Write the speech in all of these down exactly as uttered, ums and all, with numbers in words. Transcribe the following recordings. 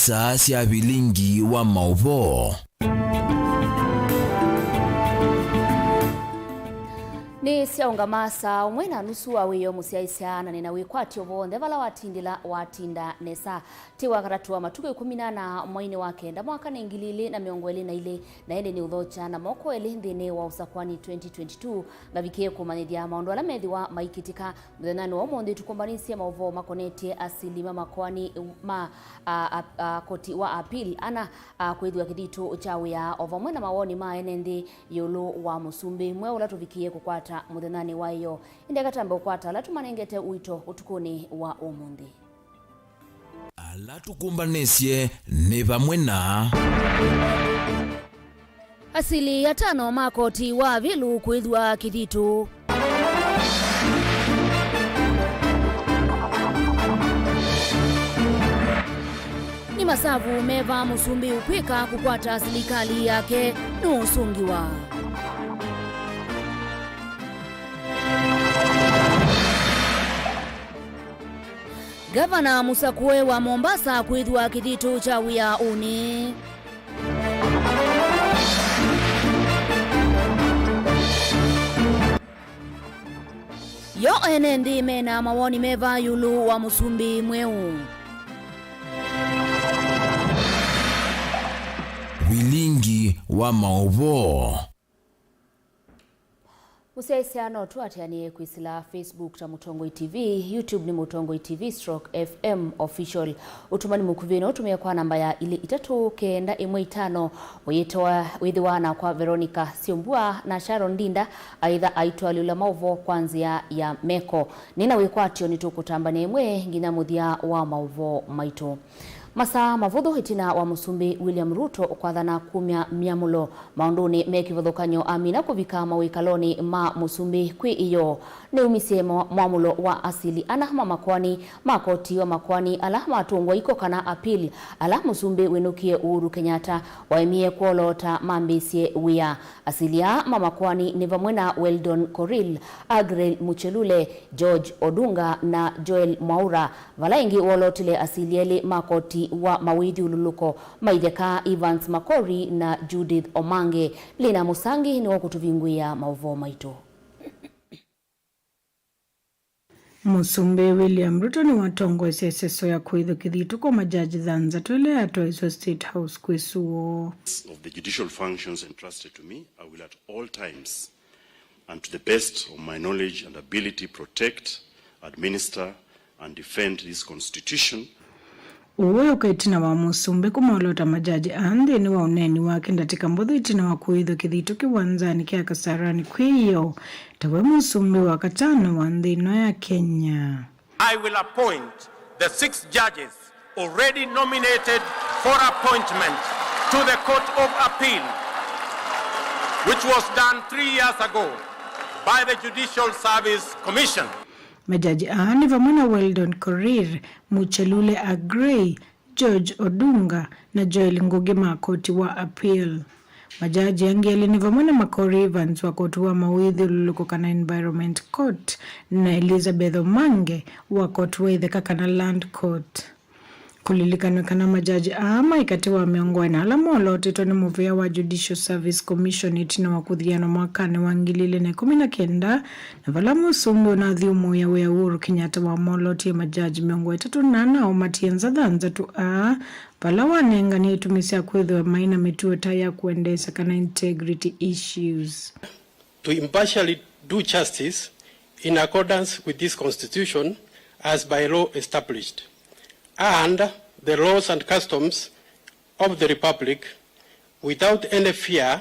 Star sya vilingi wa maũvoo. Nĩ syaũngama saa ũmwe na nusu wa wĩoo mũsyaĩĩsya, na nĩna wĩkwatyo vonthe vala watindĩla watinda nesa. Ti wa katatũ wa matukũ ĩkũmi na ana mwainĩ wa kenda mwaka nĩ ngili ilĩ na mĩongo ĩlĩ na ilĩ, na ĩndĩ nĩ ũthokya na moko elĩ nthĩnĩ wa ũsakwani twenty twenty-two. Ngavikĩe kũmanyĩthya maũndũ ala methĩwa maikĩtĩka mũthenyanĩ wa ũmũnthĩ. Tũkũmbanĩsye maũvoo makonetye asili ma makoani ma, a, a, a, koti wa appeal ana, a, kwĩthĩwa kĩthitũ kya wĩa, o vamwe na mawoni ma ene nthĩ ĩũlũ wa mũsumbĩ mweũ ũla tũvikĩie kũkwata mũthenyanĩ wa ĩyoo. Ĩndĩ eka twambe ũkwata ala tũmanengete ũito ũtukũnĩ wa ũmũnthĩ. Ala tũkũmbanĩsye nĩ vamwe na asili atano ma koti wa avilu kwĩthwa kĩthitũ. Nĩ masavu meva mũsumbĩ ũkwĩka kũkwata silikalĩ yake nũũsũngĩwa? Gavana mũsakũe wa Mombasa kwĩthwa kĩthitũ kya wĩaũnĩ. Yo ene nthĩ mena mawoni meva ĩũlũ wa mũsumbĩ mweũ? Vilingi wa maũvoo. Mũsyaĩĩsya no tũatĩanĩe kwĩsĩla Facebook ta Mũtongoi T V, YouTube nĩ Mũtongoi T V stroke F M Official. Ũtũmani mũkuvĩ no ũtũmĩe kwa namba ya ilĩ itatũ kenda ĩmwe itano. Ũyĩtawa wĩthĩwa nakwa Veronica Syombua na Sharon Ndinda, aitha aitwalyũla maũvoo kwa nzĩa ya meko. Nĩna wĩkwatyo nĩtũkũtamba na ĩmwe nginya mũthya wa maũvoo maitũ. Masaa mavũthũ ĩtina wa Mũsumbĩ William Ruto kwathana kumya myamũlo maũndũnĩ me kĩvathũkany'o amina kũvika mawĩkalonĩ ma Mũsumbĩ kwĩ ĩyoo, nĩumisye mwa-, mwamũlo wa asili ana ma makoani ma koti wa makoani ala matũngwa iko kana appeal, ala Mũsumbĩ wĩnũkie Uhuru Kenyatta waemie kwoloota mambĩĩsye wĩa. Asili aa ma makoani nĩ vamwe na Weldon Korir, Aggrey Muchelule, George Odunga na Joel Mwaura. Vala ĩngĩ wolootile asili elĩ ma koti wa mawĩthyũlũlũko ma itheka, Evans Makori na Judith Omange. Lina Mũsangi nĩwe ũkũtũvingũĩa maũvoo maitũ. Mũsumbĩ William Ruto nĩwatongoesye ĩseso ya kũĩthwa kĩthitũ kwa majaji thanthatũ ĩla yatwaĩswe State House kwĩ sũo. Of the judicial functions entrusted to me, I will at all times and to the best of my knowledge and ability protect, administer and defend this constitution. Ũũ wĩũka ĩtina wa mũsumbĩ kũmolota majaji aa nthĩnĩ wa ũneeni wake ndatĩka mbũthũ ĩtina wa kũĩthwa kĩthitũ kĩwanzanĩ kya Kasarani kwĩ ĩyoo, tawe mũsumbĩ wa katano wa nthĩ ĩno ya Kenya. I will appoint the six judges already nominated for appointment to the Court of Appeal, which was done three years ago by the Judicial Service Commission. Majaji aa nĩ vamwe na Weldon Korir, Muchelule Aggrey, George Odunga, na Joel Ngugi ma koti wa appeal. Majaji angĩ elĩ nĩ vamwe na Makori Evans wa koti wa mawĩthyũlũlũko kana Environment Court na Elizabeth Omange wa koti wa itheka kana Land Court. Kũlilikanw'a kana majaji aa maĩ katĩ wa mĩongo ĩna ala molootetwe nĩ mũvĩa wa Judicial Service Commission ĩtina wa kũthianwa mwakanĩ wa ngili ilĩ na ĩkũmi na kenda, na vala mũsumbĩ ũnathyũmũĩa wĩa Uhuru Kenyatta wamolootie majaji mĩongo ĩtatũ na ana aũmatie nza thanthatũ aa, vala wanenganie itumi sya kwĩthĩwa maĩ na mĩtuo ta ya kũendeesya kana integrity issues. To impartially do justice in accordance with this constitution as by law established, and the laws and customs of the Republic without any fear.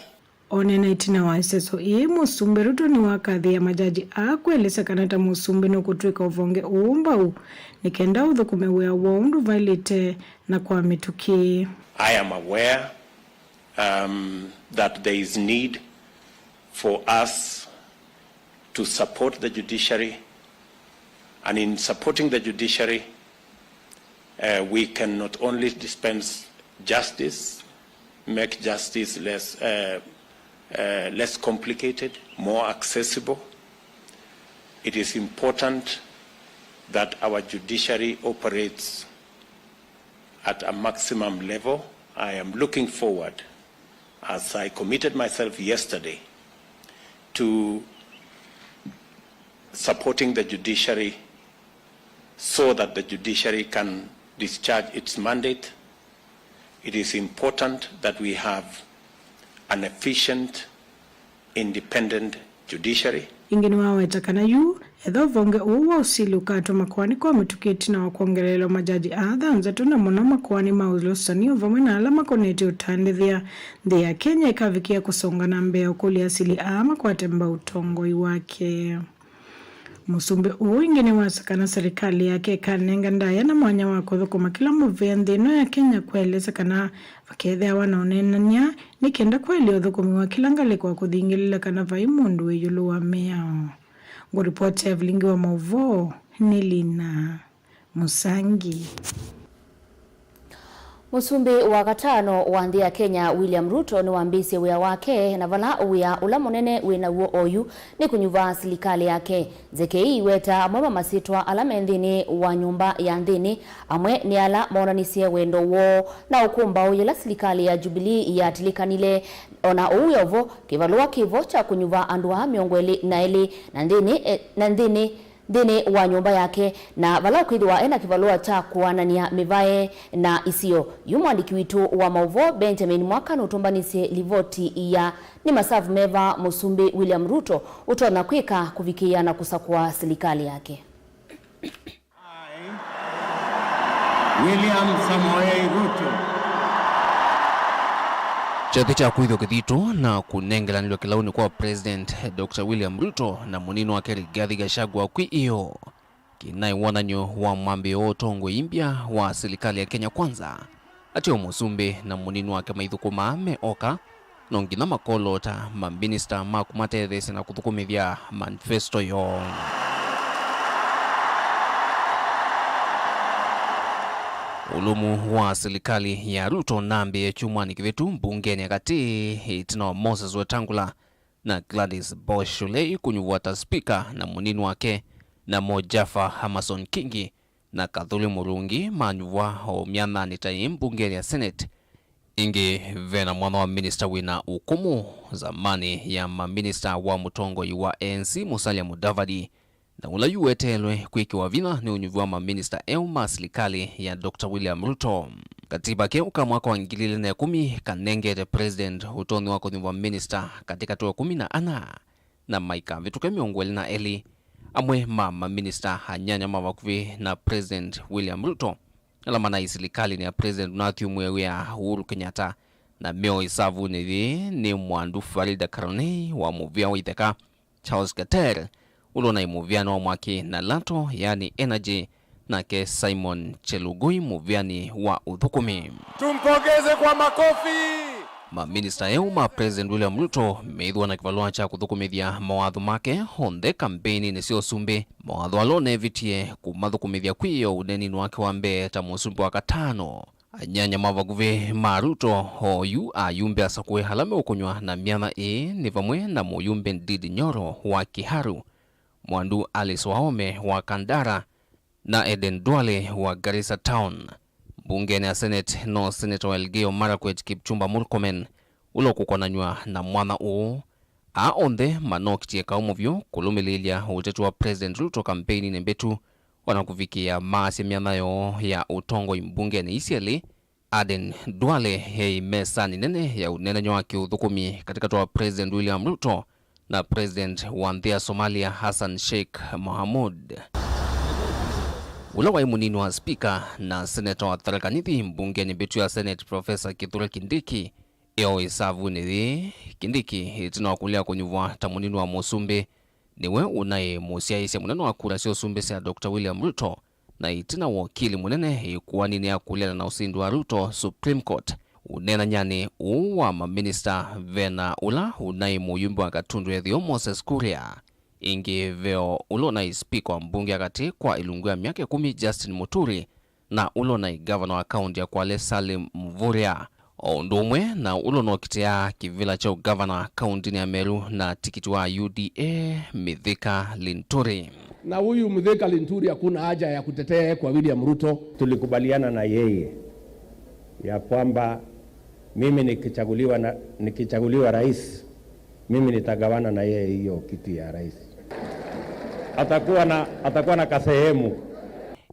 Oneena ĩtina wa ĩseso ĩĩ, Mũsumbĩ Ruto nĩwakathĩĩa majaji aa kwelesya kana ta mũsumbĩ nũkũtw'ĩka ũvonge ũũ mbau nĩ kenda ũthũkũme wĩa woo ũndũ vaĩlĩte na kwa mĩtũkĩ. I am aware, um, that there is need for us to support the judiciary, and in supporting the judiciary, uh, we can not only dispense justice, make justice less, uh, uh, less complicated, more accessible. It is important that our judiciary operates, at a maximum level. I am looking forward, as I committed myself yesterday, to supporting the judiciary so that the judiciary can discharge its mandate. It is important that we have an efficient, independent judiciary. Ĩngĩ nĩwaweta kana yu ethĩwa ũvonge ũũ wa ũsili ũkatw'a makoani kwa mĩtũkĩ ĩtina wa kwongeleelwa majaji aa thanthatũ, na mũno makoani ma ũlũsani o vamwe na ala makonetye ũtandĩthya, nthĩ ya Kenya ĩkavikĩa kũsonga na mbee ũkũlya asili aa makwate mbau ũtongoi wake. Mũsumbĩ ũũ ĩngĩ nĩwasya kana silikalĩ yake ĩkanenga ndaĩa na mwanya wa kũthũkũma kĩla mũvĩa nthĩ ĩno ya Kenya, kũelesya kana vakethĩawa na ũneenany'a nĩ kenda kũelya ũthũkũmi wa kĩla ngalĩko wa kũthingĩlĩla kana vai mũndũ wĩ ĩũlũ wa mĩao. Ngũripoti ya vilingi wa maũvoo nĩ Lina Mũsangi. Mũsumbĩ wa katano wa nthĩ ya Kenya, William Ruto, nĩwambĩĩsye wĩa wake, na vala wĩa ũla mũnene wĩ naw'o oyu nĩ kũnyuva silikalĩ yake. Nzeke ii iweta amwe ma masyĩtwa ala me nthĩnĩ wa nyũmba ya nthĩnĩ, amwe nĩ ala moonanisye wendo woo na ũkũmbaũ yĩla silikalĩ ya Jubilee yatilĩkanile. O na ũu wĩ o vo, kĩvalũa kĩ vo kya kũnyuva andũ aa mĩongo ĩlĩ na elĩ na nthĩnĩ, eh, na nthĩnĩ nthĩnĩ wa nyũmba yake, na vala ũkwĩthĩwa ena kĩvalũa kya kũanany'a mĩvae na isio. Yu mwandĩki witũ wa maũvoo Benjamin Mwaka nũtũmbanisye livoti ya nĩ masavu meva Mũsumbĩ William Ruto ũtonya kwĩka kũvikĩĩa na kũsakũa silikalĩ yake. I, William Samoei Ruto. Kyathĩ kya kwĩthwa kĩthito na kũnengelanĩlwa kĩlaunĩ kwa President Doctor William Ruto na mũnini wake Rigathi Gachagua kwĩ ĩoo kĩnaĩ wonany'o wa mwambĩĩo wa ũtongoi mbya wa silikalĩ ya Kenya Kwanza. Ateo mũsumbĩ na mũnini wake maithũkũmaa me oka, no nginya makolota maminista ma kũmatetheesya na kũthũkũmĩthya manifesto yoo. Ũlũmu wa silikalĩ ya Ruto nambĩĩe kyumwanĩ kĩvĩtu mbungenĩ ya katĩ, ĩtina wa Moses Wetangula na Gladys Bosh Ulei kũnyuvwa ta spika na mũnini wake, namo Jaffer Amason Kingi na Kathuli Murungi manyuvwa o myathanĩ ta ĩĩ mbungenĩ ya Senate. Ĩngĩ, ve na mwanya wa minista wĩ na ũkũmũ, zamani ya maminista wa mũtongoi wa A N C Musalia Mudavadi, na ũla yu weteelwe kwĩkĩwa vinya nĩ ũnyuvi wa maminista eũ ma silikalĩ ya Doctor William Ruto. Katiba keũ ka mwaka wa ngili ilĩ na ĩkũmi kanengete president ũtonyi wa kũnyuva minista katĩkatĩ wa ĩkũmi na ana, na maikavĩtũke mĩongo ĩlĩ na elĩ. Amwe ma maminista anyanya ma vakuvĩ na President William Ruto ala manaĩ silikalĩnĩ ya President ũnathyũmũe wĩa Uhuru Kenyatta na meũ ĩsavunĩ yĩĩ nĩ mwandu Farida Karunei wa mũvĩa wa itheka, Charles Keter ũla ũnaĩ mũvĩanĩ wa mwaki na lato, yaani energy, nake Simon Chelugui mũvĩanĩ wa ũthũkũmi. Tumpongeze kwa makofi. Maminista eũ ma President William Ruto meĩthwa na kĩvalũa kya kũthũkũmĩthya mawatho make onthe kambeini-inĩ sya ũsumbĩ, mawatho ala ũneevitie kũmathũkũmĩthya kwĩ o ũneeninĩ wake wa mbee ta mũsumbĩ wa katano. Anyanya ma vakuvĩ ma Ruto oyu ayumbe asakũe ala meũkũnywa na myanya ĩĩ nĩ vamwe na mũyumbe Ndindi Nyoro wa Kiharu, mwandu Alice Wahome wa Kandara, na Aden Duale wa Garissa Town. Mbungenĩ ya Senate no Senator wa Elgeyo Marakwet Kipchumba Murkomen ũla ũkũkonanw'a na mwanya ũũ. Aa onthe manokitie kaũmũ vyũ kũlũmĩlĩĩlya ũteti wa President Ruto kampeininĩ mbĩtu, o na kũvikĩĩa maasya myanya yoo ya ũtongoi mbungenĩ ii syelĩ. Aden Duale eĩ mesanĩ nene ya ũneenany'a wa kĩũthũkũmi katĩkatĩ wa President William Ruto na President wa nthĩ ya Somalia Hassan Sheikh Mohamud. Ũla waĩ mũnini wa spika na seneta wa Tharaka Nithi mbungenĩ mbĩtu ya Senate Professor Kithure Kindiki eĩ ĩsavunĩ yĩĩ. Kindiki ĩtina wa kũlea kũnyuvwa ta mũnini wa mũsumbĩ, nĩwe ũnaĩ mũsyaĩĩsya mũnene wa kura sya ũsumbĩ sya Doctor William Ruto, na ĩtina wa ũkili mũnene ĩkoani nĩyakũlĩana na ũsindi wa Ruto Supreme Court. Ũneenanyanĩ ũũ wa maminista, vena ũla ũnaĩ mũyumbe wa Gatundu ya Ĩtheo Moses Kuria, ĩngĩ veo ũla ũnaĩ spika wa mbunge ya katĩ kwa ĩlungu ya myaka ĩkũmi Justin Muturi, na ũla ũnaĩ ngavana wa kaunti ya Kwale Salim Mvurya, o ũndũ ũmwe na ũla ũnokitĩaa kĩvĩla kya ũngavana kauntinĩ ya Meru na tikiti wa U D A Mithika Linturi. Na huyu Mithika Linturi hakuna haja ya kutetea kwa William Ruto. Tulikubaliana na yeye ya kwamba mimi nikichaguliwa na, nikichaguliwa rais, mimi nitagawana na yeye hiyo kiti ya rais. Atakuwa na, atakuwa na kasehemu.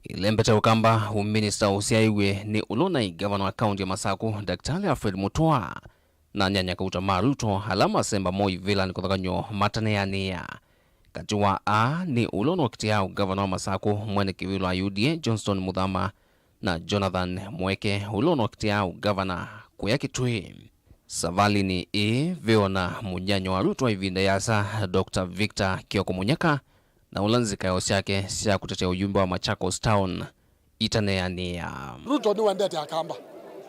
Ilembete ũkamba, ũminista ũsyaĩw'e nĩ ũla ũnaĩ ngavana wa kaunti ya Masaku, Daktari Alfred Mutua, na nyanya kauta ma Ruto ala masemba mo ivĩlanĩ kũthakanyo mataneanĩa. Katĩ wa aa nĩ ũla ũnokitĩa ngavana wa Masaku, mwene kĩvĩla wa U D A, Johnston Muthama, na Jonathan Mweke, ũla ũnokitĩa ngavana kũya Kitui. Savalĩnĩ ĩĩ, ve o na mũnyanyo wa Ruto wa ĩvinda yĩasa, Doctor Victor Kioko Munyaka, na ũla nzikayo syake sya kũtetea ũyumbe wa Machakos Town itaneanĩa. Ruto nĩwendete Akamba,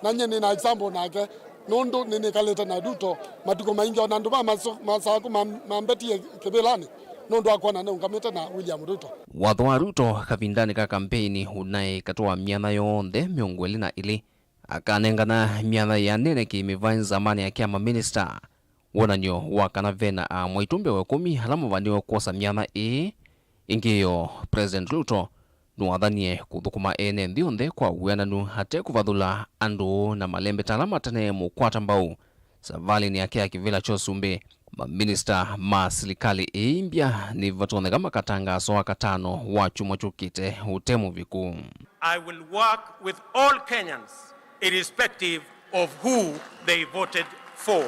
na nyie nĩ na example nake, nũndũ nĩnĩkalĩte na Ruto matukũ maingĩ, o na andũ ma Maso-, Masaku ma-, mambetie kĩvĩlanĩ nũndũ wa kwona nĩũngamĩte na William Ruto. Watho wa Ruto kavindanĩ ka kampeini ũnaĩ katĩ wa myanya yonthe mĩongo ĩlĩ na ĩlĩ, akanengana myanya ĩanene kĩmĩvaĩ nzamanĩ yake ya maminista. Wonany'o wa kana ve na aamwaitũ mbee wa ĩkũmi ala mavaniwe kwosa myanya ĩĩ ĩngĩ yo, President Ruto nĩwathanie kũthũkũma ene nthĩ yonthe kwa wĩananu ate kũvathũla andũ na malembeta ala matane mũkwata mbau savalĩnĩ yake ya kĩvĩla kya ũsumbĩ. Maminista ma silikalĩ ĩĩ mbya nĩvatonyeka makatangaaswa Wakatano wa kyumwa kyũkĩte ũte mũviku. I will work with all Kenyans irrespective of who they voted for.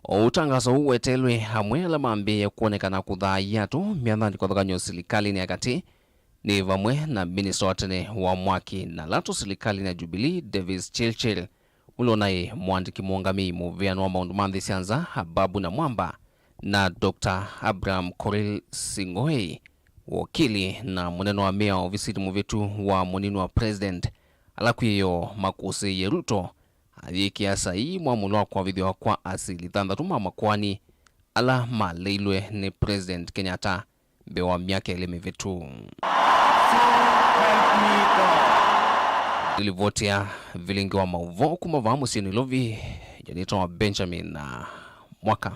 O ũtangaso ũũ weteelwe, amwe ala mambĩĩe kwonekana kũthaĩa andũ myanyanĩ kũthakanyo silikalĩnĩ ya katĩ nĩ vamwe na minista wa tene wa mwaki na lato silikalĩnĩ ya Jubilee, Davis Chirchir, ũla ũnaĩ mũandĩki mũũngamĩi mũvĩano wa maũndũ ma nthĩ sya nza, Ababu Namwamba, na Doctor Abraham Korir Sing'oei, wokili na mũnene wa mĩa ovisinĩ mũvĩtu wa mũnini wa president, ala kwĩoo makũsĩĩie Ruto ayĩkĩa saii mwamũlo wa kwavĩthw'a kwa asili thanthatũ ma makoani ala maleilwe nĩ President Kenyatta mbee wa myaka ĩlĩ mĩvĩtu. Nĩlivoti ya vilingi wa maũvoo kuma vaa mũsyĩ Nairobi, nĩtawa Benjamin, ah, Mwaka.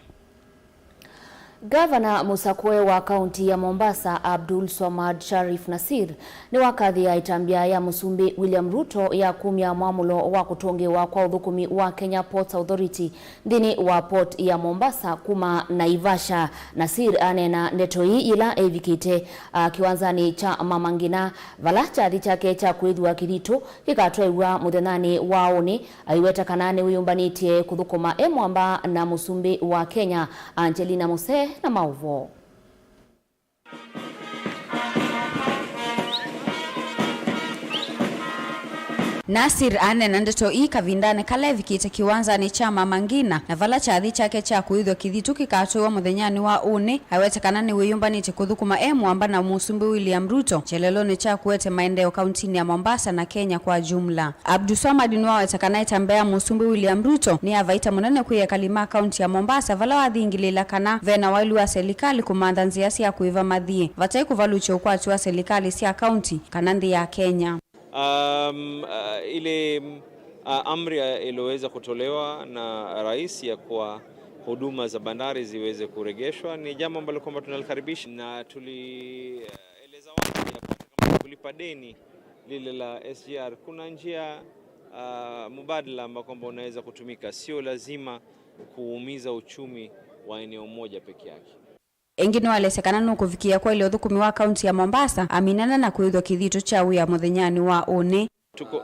Ngavana mũsakũe wa kaunti ya Mombasa, Abdul Swamad Sharif Nasir, nĩwakathĩa ĩtambya ya Mũsumbĩ William Ruto ya kumya mwamũlo wa kũtũngĩĩwa kwa ũthũkũmi wa Kenya Ports Authority nthĩnĩ wa port ya Mombasa kuma Naivasha. Nasir aneena ndeto ii yĩla evikĩte, a, kĩwanzanĩ kya Mama Ngina, vala kyathi kyake kya kwĩthwa kĩthitũ kĩkatwaĩw'a mũthenyanĩ wa ũnĩ, aiweta kana nĩwĩyũmbanĩtye kũthũkũma e mwamba na Mũsumbĩ wa Kenya, Angelina Musee, na maũvoo. Nasir aneena ndeto ii kavindanĩ kala evikĩte kĩwanzanĩ kya Mama Ngina, na vala kyathi kyake kya kũĩthw'a kĩthitũ kĩkatũĩwa mũthenyanĩ wa ũnĩ, awete kana nĩwĩyũmbanĩtye kũthũkũma e mwamba na Mũsumbĩ William Ruto kyelelonĩ kya kũete maendeeo kauntinĩ ya Mombasa na Kenya kwa jumla. Abdulswamad nĩwaweta kana ĩtambya ya Mũsumbĩ William Ruto nĩ ya vaita mũnene kwĩ ekali ma kaunti ya Mombasa, vala wathingilĩĩla kana ve na waĩlu wa selikalĩ kũmantha nzĩa sya kũĩva mathiĩ, vate kũvalũkya ũkwati wa selikalĩ sya kaunti kana nthĩ ya Kenya. Um, uh, ile, uh, amri ya-, iliyoweza kutolewa na rais ya kuwa huduma za bandari ziweze kuregeshwa ni jambo ambalo kwamba tunalikaribisha, na tulieleza wazi ya kwamba kulipa deni lile la S G R, kuna njia, uh, mubadala ambao kwamba unaweza kutumika, sio lazima kuumiza uchumi wa eneo moja peke yake. Ĩngĩ nĩwaelesya kana nũkũvikĩĩa kwaĩlya ũthũkũmi wa kaunti ya Mombasa aminana na kũĩthw'a kĩthitũ kya wĩa mũthenyanĩ wa ũnĩ. Tuko,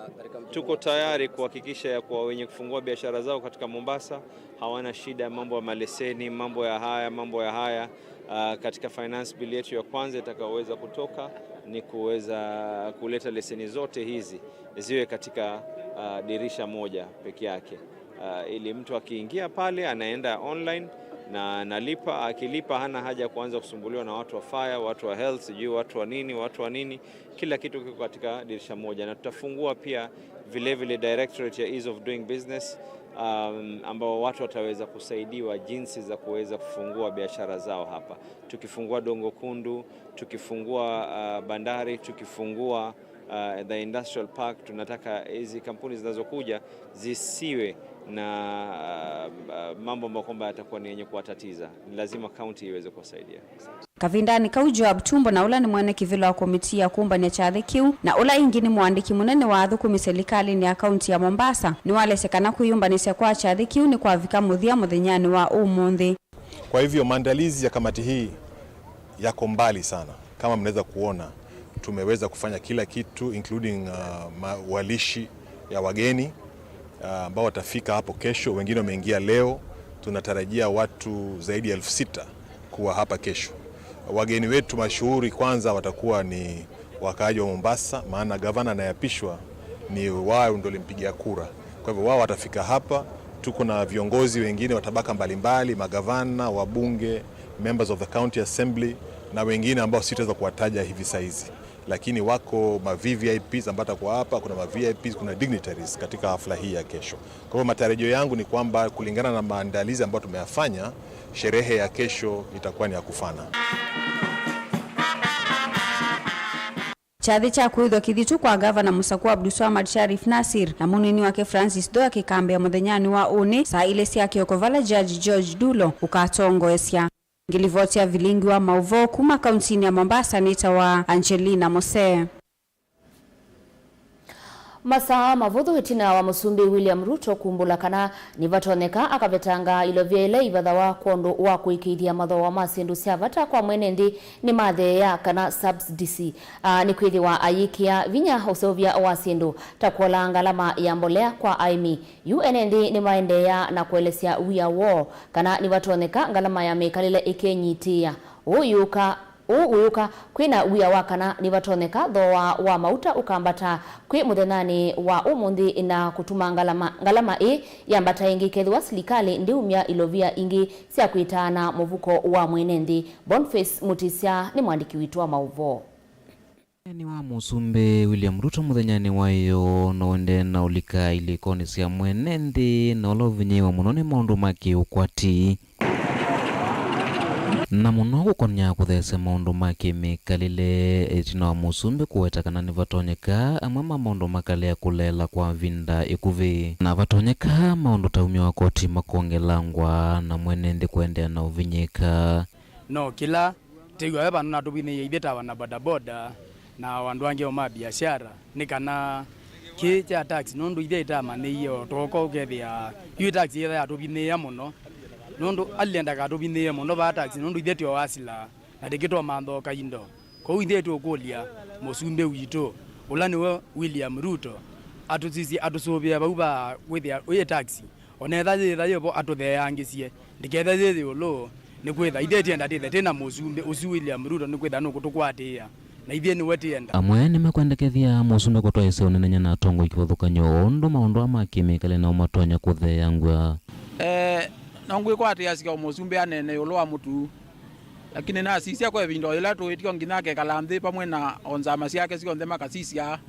tuko tayari kuhakikisha ya kuwa wenye kufungua biashara zao katika Mombasa hawana shida, mambo ya maleseni, mambo ya haya, mambo ya haya. Ah, katika finance bill yetu ya kwanza itakayoweza kutoka ni kuweza kuleta leseni zote hizi ziwe katika, ah, dirisha moja peke yake. Ah, ili mtu akiingia pale anaenda online na analipa, akilipa hana haja ya kuanza kusumbuliwa na watu wa fire, watu wa health, sijui watu wa nini, watu wa nini. Kila kitu kiko katika dirisha moja, na tutafungua pia vile vile directorate ya ease of doing business, um, ambao watu wataweza kusaidiwa jinsi za kuweza kufungua biashara zao hapa. Tukifungua Dongo Kundu, tukifungua, ah, bandari, tukifungua, ah, the industrial park, tunataka hizi kampuni zinazokuja zisiwe na, ah, ah, mambo ambayo kwamba yatakuwa ni yenye kuwatatiza. Ni lazima county iweze kuwasaidia. Kavindanĩ kau, Joab Tumbo, na ũla nĩ mwene kĩvĩla wa komitii ya kũmbany'a kyathĩ kĩu, na ũla ĩngĩ nĩ mũandĩki mũnene wa athũkũmi silikalĩnĩ ya kaunti ya Mombasa, nĩwalesya kana kwĩyũmbanĩsya kwa kyathĩ kĩu nĩkwavika mũthya mũthenyanĩ wa ũmũnthĩ. Kwa hivyo, maandalizi ya kamati hii yako mbali sana. Kama mnaweza kuona, tumeweza kufanya kila kitu, including, uh, ma-, walishi ya wageni, uh, ambao watafika hapo kesho. Wengine wameingia leo. Tunatarajia watu zaidi ya elfu sita kuwa hapa kesho. Wageni wetu mashuhuri kwanza watakuwa ni wakaaji wa Mombasa, maana gavana anayeapishwa ni wao ndio walimpigia kura. Kwa hivyo, wao watafika hapa. Tuko na viongozi wengine wa tabaka mbalimbali, magavana, wabunge, members of the county assembly, na wengine ambao sitaweza kuwataja hivi saizi, lakini wako ma V V I Ps ambao watakuwa hapa, kuna ma V I Ps, kuna dignitaries katika hafla hii ya kesho. Kwa hivyo, matarajio yangu ni kwamba, kulingana na maandalizi ambayo tumeyafanya, sherehe ya kesho itakuwa ni ya kufana. Kyathĩ kya kũĩthwa kĩthitũ kwa Ngavana mũsakũa Abdulswamad Sharif Nassir na mũnini wake Francis Dhoya kĩkambĩa mũthenyanĩ wa ũnĩ saa ilĩ sya kĩoko, vala Judge George Dulo ũkatongoesya. Ngĩlivoti ya vilingi wa maũvoo kuma kauntinĩ ya Mombasa nĩtawa Angelina Mose. Masaa mavũthũ ĩtina wa Mũsumbĩ William Ruto kumbũla kana nĩvatonyeka akavetanga ilovia ila ivathawa kwondũ wa kũĩkĩĩthya mathooa ma syĩndũ sya vata kwa mwene nthĩ nĩmatheea kana subsidies, a, nĩkwĩthĩwa ayĩkĩa vinya ũseũvya wa syĩndũ ta kũola ngalama ya mbolea kwa aĩmi. Yu ene nthĩ nĩmaendeea na kũelesya wia woo kana nĩvatonyeka ngalama ya mĩkalĩle ĩkenyiitĩĩa. Ũũ yũka Ũũ ũyũka kwĩna wia wa kana nĩvatonyeka thooa wa mauta ũkambata kwĩ mũthenyanĩ wa ũmũnthĩ na kũtuma ngalama, ngalama ĩ yambata ĩngĩ kethĩwa silikalĩ ndĩumya ilovia ingĩ sya kwĩtaana mũvuko wa mwene nthĩ. Boniface Mutisya nĩ mwandĩki witũ wa maũvoo. Ũneeni wa Mũsumbĩ William Ruto mũthenyanĩ wa ĩyoo no ũendee na ũlika ilĩkonĩ sya mwene nthĩ, na ũla ũvinyĩĩwe mũno nĩ maũndũ ma kĩũkwati. Na mũno kũkonya kũtheesya maũndũ ma kĩmĩkalĩle, ĩtina wa Mũsumbĩ kũweta kana nĩvatonyeka amwe ma maũndũ makalea kũleela kwa ĩvinda ĩkuvĩ. Na vatonyeka maũndũ ta umya wa koti makongelangwa na mwene nthĩ kũendeea na ũvinyĩĩka. No kĩla twĩw'a ve vandũ natũvinyĩĩe ithyĩ ta wana bodaboda na andũ angĩ o ma biashara, nĩ kana kĩĩ kya tax, nũndũ ithyĩ ĩtamanyĩie o twooka ũkethĩa yu tax yĩtha yatũvinyĩĩa mũno, nũndũ alile ndakatũvinyĩĩe mũno vaa tax, nũndũ ithyĩ tyo asila na ndĩkĩtũmanthoka indo. Kwoou ithyĩ tũkũlya mũsumbĩ witũ, ũla nĩwe William Ruto, atũsisye, atũsũvĩe vau va kwĩthĩa ĩ tax, o na ethwa yĩtha yĩ vo atũtheeangĩsye, ndĩkethwe yĩ ĩũlũ, nĩkwĩtha ithyĩ ĩtienda twĩthe twĩ na mũsumbĩ ũsu William Ruto, nĩkwĩtha nũkũtũkwatĩĩa, na ithyĩ nĩwe twĩenda. Amwe nĩmakwendekethya mũsumbĩ kũtwaĩsya ũnenany'a na atongoi kĩvathũkany'o o ũndũ maũndũ aa ma kĩmĩkalĩle nao matonya kũtheeangw'a. Eh, no ngwĩkwatĩasya o mũsumbĩ aneene ĩũlũ wa mũtu, lakini nasisya kwa ĩvinda o yĩla tũĩtye o nginya akekala nthĩ vamwe na o nzama syake syonthe makasisya,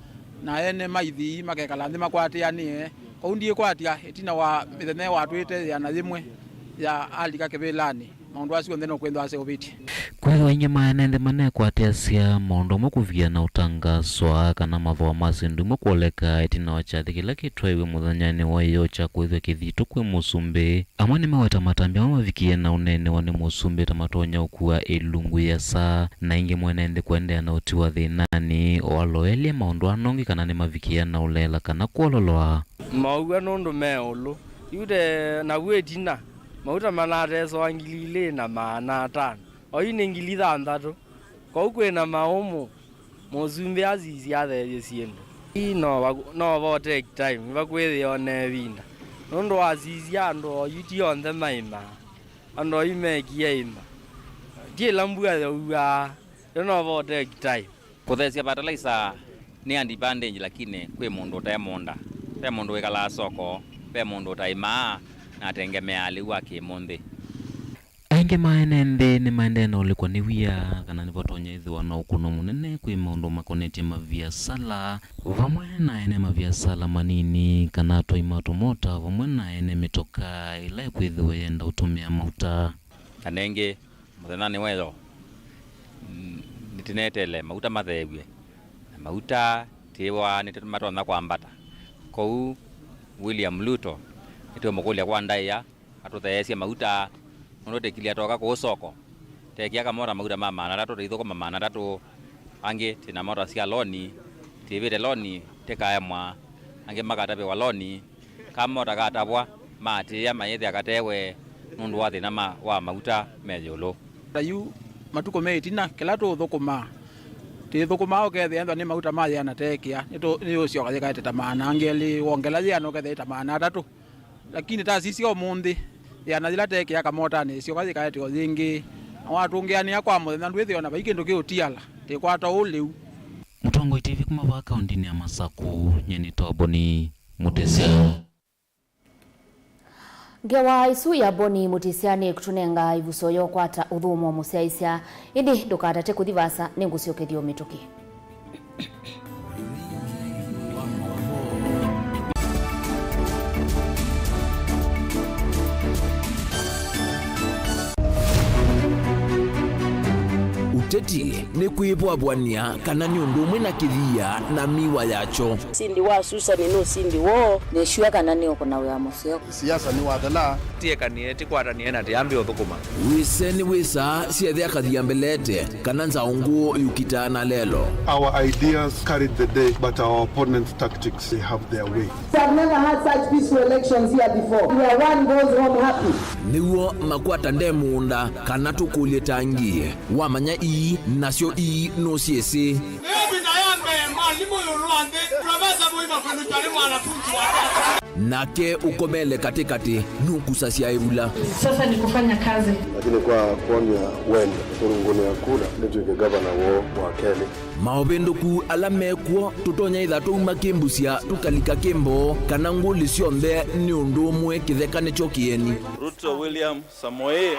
na ene maithi makekala nthĩ makwatĩanĩe. Kwoou ndiĩkwatya ĩtina wa mĩthenya ĩwatwĩte yĩana yĩmwe ya alika kĩvĩlanĩ, maũndũ asu onthe no kwĩthwa aseũvĩtye. Kwĩthwa aingĩ ma ene nthĩ manekwatĩasya maũndũ amwe kũvikia na ũtangaswa kana mathooa ma syĩndũ imwe kwoleka ĩtina wa kyathĩ kĩla kĩtwaĩwe mũthenyanĩ wa ĩyoo kya kũĩthw'a kĩthitũ kwĩ mũsumbĩ. Amwe nĩmaweta matambya amwe mavikie na ũneenewa nĩ mũsumbĩ ta matonya ũkua ĩlungu yĩasa, na aingĩ mwene nthĩ kũendeea na ũtiwa thĩnanĩ o aloelye maũndũ anongi kana nĩmavikie na ũleela kana kwololoa. Maũw'a nũndũ me ũlũ. Yu te navu ĩtina, mauta manatesoa ngili ilĩ na maana atano. Oyu nĩ ngili thanthatũ. Kwoou kwĩ na maũmũ. Mũsumbĩ asisya atheethye syĩndũ. Ii no va-, no vo take time, vakwĩthĩa o na ĩvinda. Nũndũ wasisya andũ oyu ti onthe maimaa. Andũ oyu mekie ĩima. Ti ĩla mbua yaũaa, yu no vo take time. Kũtheesya fertilizer nĩ advantage, lakini kwĩ mũndũ ũte mũũnda. Ve mũndũ wĩkalaa soko, ve mũndũ ũtaĩmaa, na atengemeaa lĩu wa kĩmũnthĩ. Aingĩ ma ene nthĩ nĩmaendee na ũlĩkwa nĩ wia kana nĩvatonya ĩthĩwa na ũkũno mũnene kwĩ maũndũ makonetye maviasala, vamwe na ene maviasala manini kana atwai ma tũmota, vamwe na ene mĩtoka ĩla ĩkwĩthĩwa yenda ũtũmĩa mauta. Kana ĩngĩ, mũthenyanĩ wa ĩyoo, n-, nĩtĩneteele mauta matheew'e, na mauta tĩwa nĩtũmatonya kwambata. Kwoou William Ruto nĩtũũmũkũlya kwa ndaĩa atũtheesye mauta, nũndũ tĩkilya toka kũũ soko, Teekĩa kamota mauta ma maana atatũ, tũithũkũma maana atatũ. Angĩ twĩ na mota sya loni, twĩvĩte loni tĩkaemwa. Angĩ makatavĩwa loni, kamota katavwa, maatĩĩa mayĩthĩa katewe nũndũ wa thĩna ma, wa mauta me ĩũlũ. Ta yu matukũ me ĩtina, kĩla tũũthũkũmaa, twĩthũkũmaa ũkethĩa ethwa nĩ mauta ma yĩana teekĩa, nĩtũ-, nĩyũsyoka yĩkaete ta maana angĩ elĩ, wongela yĩana ũkethĩa ĩ ta maana atatũ. Lakini tasisya ũmũnthĩ, yĩana yĩla teekĩa kamotanĩ ĩsyoka yĩkaete o yĩngĩ, na watũngĩanĩa kwa mũthenya ndwĩthĩa ona vai kĩndũ kĩũtiala, tĩkwata ũũ lĩu. Mũtongoi T V kuma vaa kaũndĩnĩ ya Masaku, nyie nĩ Toboni Mũtĩsya. Ngewa ĩsu ya Boni Mũtĩsya nĩ kũtũnenga ĩvuso ya ũkwata ũthũmũo mũsyaĩĩsya. Ĩndĩ ndũkatate kũthi vaasa, nĩngũsyokethya o mĩtũkĩ. Ũteti nĩ kwĩvwavw'ania kana nĩ ũndũ ũmwe na kĩthia na mĩwa yakyo. Ũsindi wa Susani nĩ ũsindi woo. Nĩsw'a kana nĩũkũna wĩa mũseo. Siasa nĩwathela. Tiekanie, tikwatanĩe na tiambe ũthũkũma. Wĩse nĩ wĩsa syethĩa kathia mbelete, kana nzaũngũ yũkitaa na lelo. Our ideas carried the day, but our opponents' tactics, they have their way. I've never had such peaceful elections here before, where one goes home happy. Nĩw'o makwata nde mũũnda, kana tũkũlye tangi. Wamanya ii, nasyo ii nũsyĩsĩ. Ĩyo visa ya mbee, mwalimũ ĩũlũ wa nthĩ, profesa mũima kwĩlũkya nĩ mwanafunzi wake. Nake ũkomele katĩkatĩ nũkusasya ĩvula. Sasa ni kufanya kazi. Lakini kwa kuonea wendo, kũrũngũnĩa kura, nĩtw'ĩke gavana woo wa kelĩ. Maũvĩndũku ala mekw'o, tũtonya ĩtha twauma kĩmbusya, tũkalika kĩmboo, kana ngũlĩ syonthe nĩ ũndũ ũmwe kĩtheka nĩkyo kĩeni. Ruto William Samoei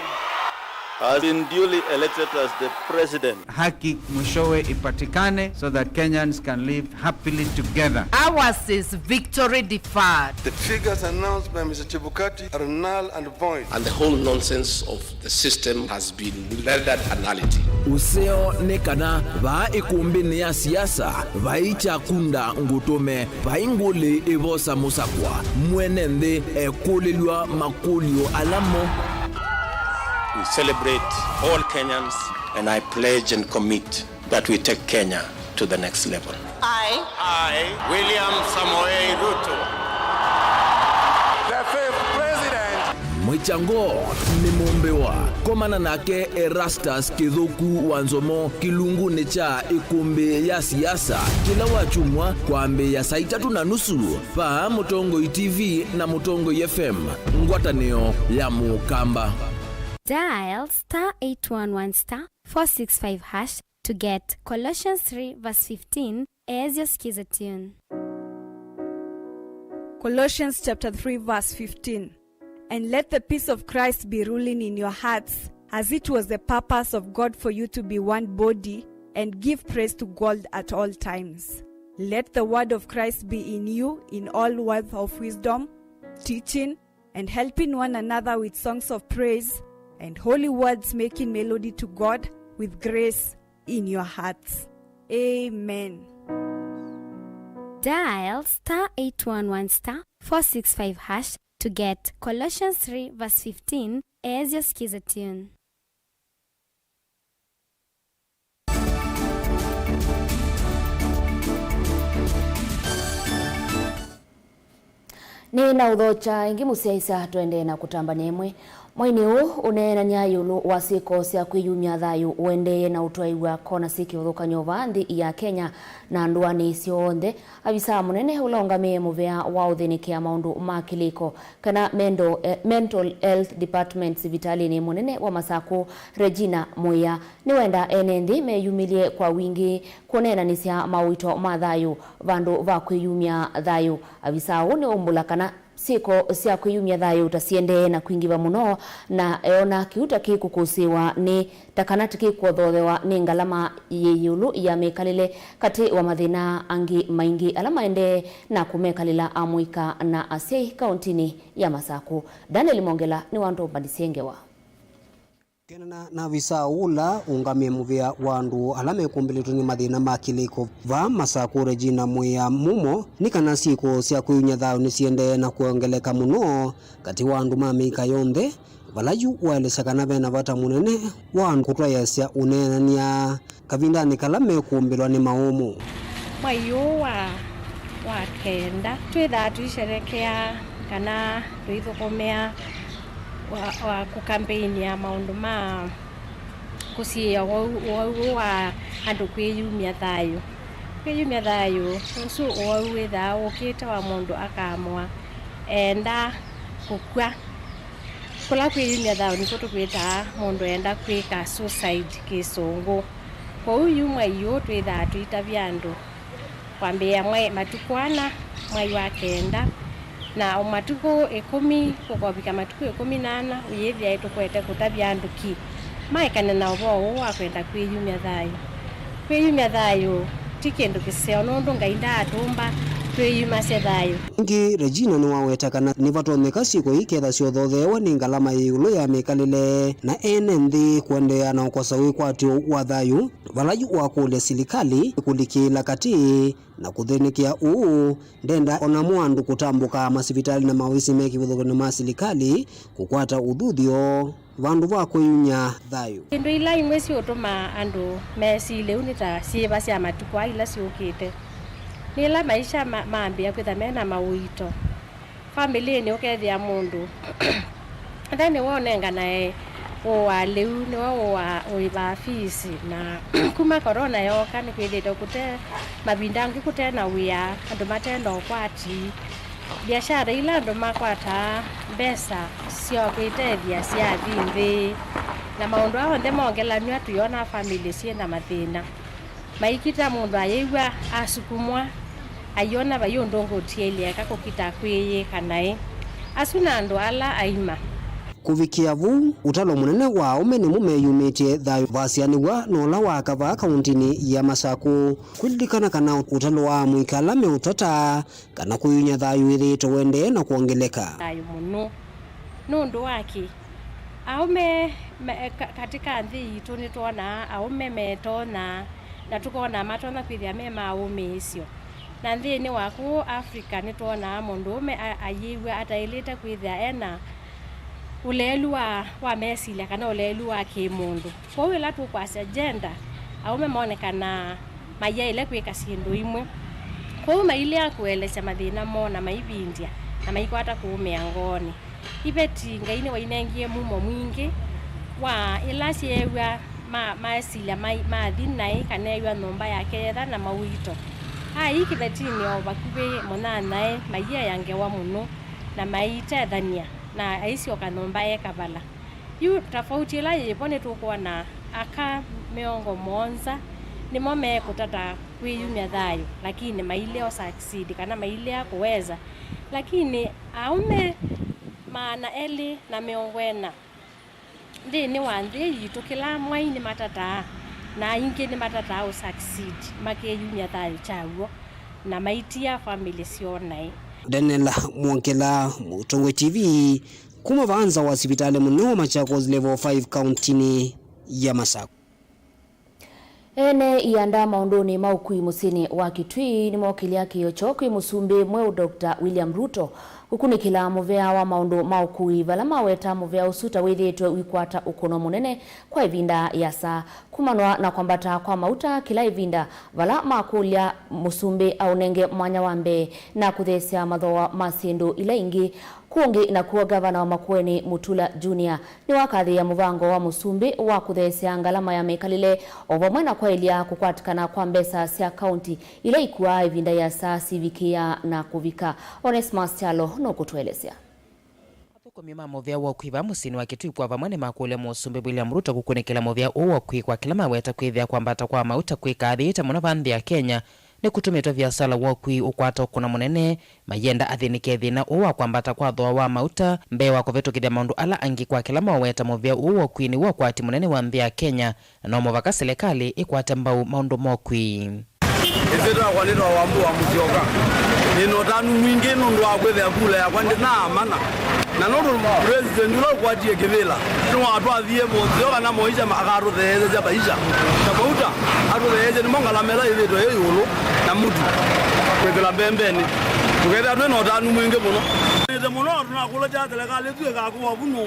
has been duly elected as the president. Haki mwishowe ipatikane so that Kenyans can live happily together. Ours is victory deferred. The figures announced by Mister Chebukati are null and void. And the whole nonsense of the system has been rendered a nullity. Ũseo nĩ kana vaa ĩkũmbĩnĩ ya siasa vai kyakunda ngũtũme. Vai ngũlĩ ĩvosa mũsakwa, mwene nthĩ ekũlĩlw'a makũlyo ala mo. We celebrate all Kenyans, and I pledge and commit that we take Kenya to the next level. I, I, William Samoei Ruto, the fifth president. Mwĩkyango nĩ mũmbĩwa. Komana nake Erastus Kĩthũku wa Nzomo kĩlungunĩ kya ĩkũmbĩ ya siasa kĩla wakyumwa kwambĩĩa saa itatũ na nusu vaa Mũtongoi T V na Mũtongoi F M, ngwatanĩo ya Mũkamba. Dial star eight one one star four six five hash to get Colossians three verse fifteen as your skiza tune. Colossians chapter three verse fifteen. And let the peace of Christ be ruling in your hearts, as it was the purpose of God for you to be one body, and give praise to God at all times. Let the word of Christ be in you in all words of wisdom, teaching, and helping one another with songs of praise and holy words, making melody to God with grace in your hearts. Amen. Dial star eight one one star four six five hash to get Colossians three verse fifteen as your skiza tune. Nĩ na ũthokya ĩngĩ mũsyaĩĩsya, tũendee na kũtambany'a ĩmwe. Mwainĩ ũũ ũneenany'a ĩũlũ wa syĩko sya kwĩyumya thayũ ũendeeye na ũtwaĩw'a kona syĩ kĩvathũkany'o vaa nthĩ ya Kenya na ndũanĩ syonthe. Avisaa mũnene ũla ũngamĩe mũvea wa ũthĩnĩkĩa maũndũ ma kĩlĩko kana mental, eh, mental health department sivitalĩnĩ mũnene wa Masakũ, Regina Mũĩa, nĩwenda ene nthĩ meyumĩlye kwa wingĩ kũneenanĩsya mawĩto ma thayũ vandũ va kwĩyumya thayũ. Avisaa ũũ nĩwaumbũla kana syĩko sya kwĩyumya thayũ ta siendee na kwingĩva mũno, na eona kĩu ta kĩkũkũsĩĩwa nĩ ta kana tĩkĩkũthoothewa nĩ ngalama yĩ ĩũlũ ya mĩkalĩle katĩ wa mathĩna angĩ maingĩ ala maendee na kũmekalĩla amũika na asyai kaũntĩnĩ ya Masakũ. Daniel Mongela nĩwatũmbanĩsye ngewa. Kũneena na avisaa ũla ũngamĩe mũvĩa wa andũ ala mekũmbĩlĩtwe nĩ mathĩna ma kĩlĩko vaa Masakũ, Regina Mũĩa Mũmo, nĩ kana syĩko sya kwĩyumya thayũ nĩsiendee na kwongeleka mũno katĩ wa andũ ma mĩika yonthe, vala yu waelesya kana ve na vata mũnene wa andũ kũtwaĩĩsya ũneenany'a kavindanĩ kala mekũmbĩlwa nĩ maũmũ. Mwai ũũ wa, wa kenda, twĩthaa tũisherekea kana tũithũkũmĩa wa, wa kũkambeini ya maũndũ ma kũsiĩĩa ũwau, ũwau ũũ wa andũ kwĩyumya thayũ. Kwĩyumya thayũ, ũsu ũwau wĩthaa ũkĩte wa mũndũ akaamũa eenda kũkw'a. Kũla kwĩyumya thayũ nĩkw'o tũkwĩtaa mũndũ eenda kwĩka suicide kĩsũngũ. Kwoou yu mwai ũũ twĩthaa tũitavya andũ kwambĩĩa mwai, matukũ ana, mwai wa kenda, na o matukũ ĩkũmi kũkovika matukũ ĩkũmi na ana, ũyĩthĩa ĩtũkwete kũtavya andũ ki maekane na ũvoo ũũ wa kwenda kwĩyumya thayũ. Kwĩyumya thayũ ti kĩndũ kĩseo, nũndũ Ngai ndaatũmba twĩyumasye thayũ. Ĩngĩ, Regina nĩwaweta kana nĩvatonyeka syĩko ii kethasya ũthotheewa nĩ ngalama yĩ ĩũlũ ya mĩkalĩle na ene nthĩ kũendeea na ũkosa wĩkwatyo wa thayũ, vala yu wakũlya silikalĩ kũlikĩĩla katĩ na kũthĩnĩkĩa ũũ ndenda onamo andũ kũtambũka masivitalĩ na maovisi me kĩvathũkany'o ma silikalĩ kũkwata ũthuthyo vandũ va kwĩyumya thayũ. Syĩndũ ila imwe siũtũma andũ mesilye ũu nĩ ta syĩva sya matukũ aa ila syũkĩte. Nĩ ĩla maisha ma-, mambĩĩa kwĩtha me na maũito. Famĩlĩnĩ ũkethĩa mũndũ ethĩwa nĩwe ũnenganae ũũ wa lĩu, nĩwe ũũ wa ũĩvaa fees, na kuma corona yooka nĩkwĩthĩĩtwe kũte mavinda angĩ kũte na wĩa, andũ mate na ũkwati. Biashara ila andũ makwataa mbesa sya kwĩtethya syathi nthĩ, na maũndũ aa onthe mongelanw'a tũyona famĩlĩ syĩ na mathĩna. Maikita mũndũ ayĩw'a asukumwa, aiona vai ũndũ ũngĩ ũtielye eka kũkita kwĩyĩka naĩ. Asu na andũ ala aima. Kũvikĩa vu, ũtalo mũnene wa aũme nĩmo meyumĩtye thayũ vasyaanĩw'a na ũla wa kavaa kaũntinĩ ya Masakũ. Kwĩlilikana kana ũtalo wa amũika ala meũtata kana kwĩyumya thayũ wĩthĩĩtwe ũendee na kwongeleka. Thayũ mũno. Nũndũ wa kĩ? Aũme me-, ka-, katĩ ka nthĩ yitũ nĩtwonaa aũme metonya, na tũkona matonya kwĩthĩa me ma ũmĩĩsyo. Na nthĩnĩ wa kũũ Africa nĩtwonaa mũndũũme a-, ayĩw'a ataĩlĩte kwĩthĩa e na ũleelu wa, wa mesilya kana ũleelu wa kĩ-mũndũ. Kwoou ĩla tũkwasya gender, aũme monekanaa mayaĩle kwĩka syĩndũ imwe. Kwoou mailea kũelesya mathĩna moo na maivindya na maikwata kũũmĩa ngoonĩ. Iveti Ngai nĩwainengie mumo mwingĩ wa ĩla syeew'a ma-, maesilya mai-, mathi naĩ kana eew'a nyũmba yake yetha na mawĩto. Aĩ kĩvetinĩ o vakuvĩ mũnyanyae maiea ngewa mũno na maitethany'a, na aisyoka nyũmba eka vala. Yu tafauti ĩla yĩvo nĩtũkwona aka mĩongo mũonza nĩmo mekũtata kwĩyumya thayũ, lakini mailea succeed kana mailea kũweza. Lakini aũme maana elĩ na mĩongo ĩna nthĩnĩ wa nthĩ yitũ kĩla mwai nĩmatataa, na aingĩ nĩmatataa ũ succeed makeyumya thayũ kyaw'o na maitia family syoo naĩ. Daniel Mwongela, Mũtongoi T V, kuma vaa nza wa sivitalĩ mũnene wa Machakos Level five kauntinĩ ya Masakũ. Ene ianda maũndũnĩ ma ũkui mũsyĩnĩ wa Kitui nĩmokĩlya kĩĩo kyoo kwĩ mũsumbĩ mweũ Doctor William Ruto kũkunĩkĩla mũvea wa maũndũ ma ũkui, vala maweta mũvea ũsu ta wĩthĩĩtwe ũikwata ũkũno mũnene kwa ĩvinda yasa. Kumanwa na kwambata kwa mauta kĩla ĩvinda, vala makũlya mũsumbĩ aũnenge mwanya wa mbee na kũtheesya mathooa ma syĩndũ ila ingĩ. Kũngĩ nakw'o, ngavana wa Makueni Mutula Junior nĩwakathĩĩa mũvango wa mũsumbĩ wa kũtheesya ngalama ya mĩkalĩle, o vamwe na kwaĩlya kũkwatĩkana kwa mbesa sya kaunti ila ikuaa ĩvinda yasa sivikĩĩa na kũvika. Onesmus Kyalo nũkũtũelesya. Athũkũmi ma mũvea wa ũkui vaa mũsyĩnĩ wa Kitui kwa vamwe nĩmakũlya mũsumbĩ William Ruto kũkunĩkĩla mũvea ũũ wa ũkui kwa kĩla maweta kwĩthĩa kwambata kwa mauta kwĩka athĩĩte mũno vaa nthĩ ya Kenya nĩkũtũmĩtwe viasala wa ũkui ũkwata ũkũno mũnene, mayenda athĩnĩke thĩna ũũ wa kwambata kwa thooa wa mauta mbee wa kũvĩtũkĩthya maũndũ ala angĩ kwa kĩla maweta mũvea ũũ wa ũkui nĩw'o ũkwati mũnene wa nthĩ ya Kenya, na no mũvaka silikalĩ ĩkwate mbau maũndũ ma ũkui. Ĩsyĩtwa yakwa nĩtawa Wambua Mũsyoka. Nĩ na ũtanu mwingĩ nũndũ wa kwĩthĩa kula yakwa ndĩnaamana. Na nũndũ President ũla ũkwatie kĩvĩla nĩwatwathie mũtheo kana maisha ma-, akatũtheesya maisha. Na mauta atũtheesye nĩmo ngalama ĩla ĩthĩtwe ĩ ĩũlũ na mũtu kwĩkĩla mbembenĩ. Tũkethĩa twĩ na ũtanu mwingĩ mũno. Nĩte mũno, tũnakũlya kya serikali ĩsu ĩkakũa vuno.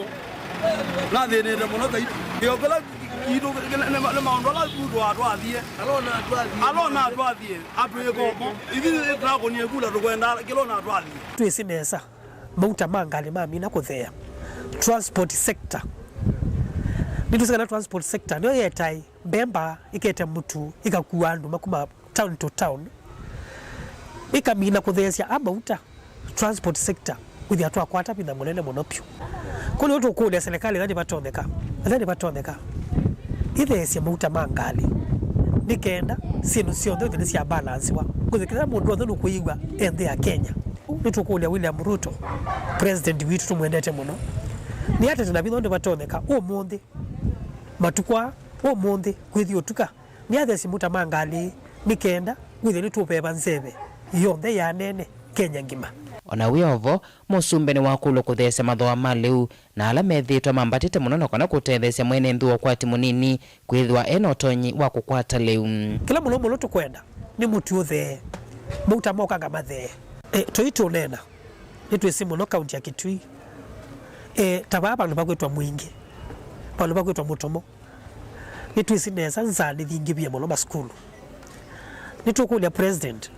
Nathĩnĩte mũno Ngai. Kĩo kĩla kitũ nĩ, nĩ, nĩ maũndũ ala Ruto atwathie. Alona atwathie. Alona atwathie. Atwĩka ũmo. Ithyĩ tũnakonie kula tũkwenda kĩla ona atwathie. Twĩsĩ nesa, mauta ma ngalĩ mamina kũtheea. Transport sector. Nĩtwĩsĩ kana transport sector nĩyo yetae mbemba ĩkete mũtu ĩkakua andũ makuma town to town, ĩkamina kũtheesya a mauta. Transport sector wĩthĩa twakwata vinya mũnene mũno vyũ. Kwoou tũkũlya serikali ethĩwa nĩvatonyeka, ethĩwa nĩvatonyeka, ĩtheesye mauta ma ngalĩ nĩ kenda syĩndũ syonthe wĩthĩe nĩsyabalansiwa, kwĩthĩkĩthĩa mũndũ w'onthe nũkwĩw'a e nthĩ ya Kenya. Nĩtũkũlya William Ruto, president witũ tũmwendete mũno, nĩatete na vinya ũndũ vatonyeka ũmũnthĩ, matukũ aa, ũmũnthĩ, kwĩthĩa ũtuka, nĩatheesye mauta ma ngalĩ nĩ kenda wĩthĩe nĩtũveva nzeve yonthe ya anene Kenya ngima. O na wĩ o vo, mũsumbĩ nĩwakũlw'a kũtheesya mathooa ma lĩu na ala methĩĩtwe mambatĩte mũno na kana kũtetheesya mwene nthĩ wa ũkwati mũnini kwĩthĩwa e na ũtonyi wa kũkwata lĩu. Kĩla mũno mũno tũkwenda nĩ mũtu ũthee, mauta mokanga mathee. E, tũitũneena, nĩtwĩsĩ mũno kaunti ya Kitui, e, ta vaa vandũ vakwĩtwa Mwingĩ, vandũ vakwĩtwa Mũtomo, nĩtwĩsĩ nesa nzaa nĩthingĩvie mũno masukulu. Nĩtũkũlya president,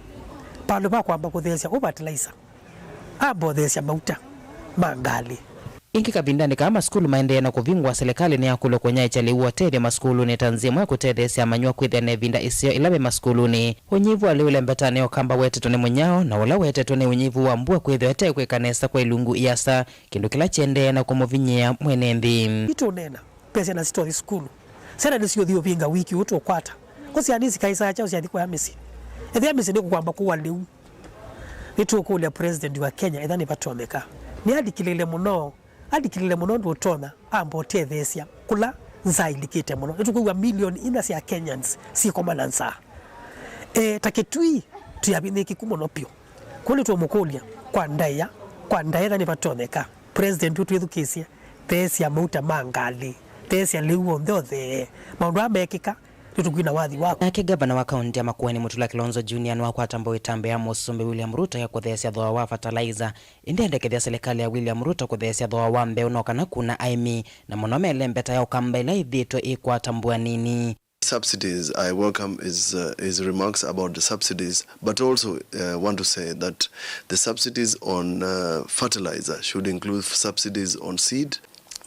vandũ va kwamba kũtheesya ũ fertilizer, ambotheesya mauta ma ngalĩ. Ĩngĩ kavindanĩ kaa masukulu maendee na kũvingũa, silikalĩ nĩyakũlw'a kũnyaĩĩkya lĩu wa ũtethyo masukulunĩ ta nzĩa ĩmwe ya kũtetheesya amanyĩw'a kwĩthĩa na ĩvinda ĩseo ĩla ve masukulunĩ. Ũnyivu wa lĩu ũlembetaa nĩ ũkamba wetetwe nĩ mũnyao, na ũla wetetwe nĩ ũnyivu wa mbua kwĩthĩwa ĩte kwĩka nesa kwa ilungu iasa, kĩndũ kĩla kĩendee na kũmũvinyĩĩa mwene nthĩ. Itũneena, ve syana sitothi sukulu. Syana nĩsiũthi ũvinga wiki ũũ tũkwata. Ũsyaanĩsye kaĩsaa kyaũ syathi kũya mĩsyĩ? Ethĩa mĩsyĩ nĩkũkwamba kũwa lĩu. Nĩtũkũlya president wa Kenya, ethĩwa nĩvatonyeka, nĩalikĩlĩle mũno, alikĩlĩle mũno ũndũ ũtonya, amba ũtetheesya kũla nzaa ilikĩte mũno. Nĩtũkwĩw'a milioni inya sya Kenyans syĩkoma na nzaa. E, ta Kitui, twĩ avinyĩĩkĩku mũno vyũ. Kwoou nĩtũũmũkũlya kwa ndaĩa, kwa ndaĩa ethĩwa nĩvatonyeka, president ũtwĩthukĩĩsye, theesya mauta ma ngalĩ, theesya lĩu w'onthe ũthee. Maũndũ aa meekĩka, nĩtũkwina wathi waku. Nake ngavana wa kaunti ya Makueni, Mutula Kilonzo Junior, nĩwakwata mbau ĩtambya ya mũsumbĩ William Ruto ya kũtheesya thooa wa fertilizer, ĩndĩ endekethya silikalĩ ya William Ruto kũtheesya thooa wa mbeũ no kana kuna aĩmi, na mũno melembeta ya ũkamba ĩla ĩthĩĩtwe ĩkwata mbua nini. Subsidies, I welcome his, uh, his remarks about the subsidies, but also, uh, want to say that the subsidies on, uh, fertilizer should include subsidies on seed,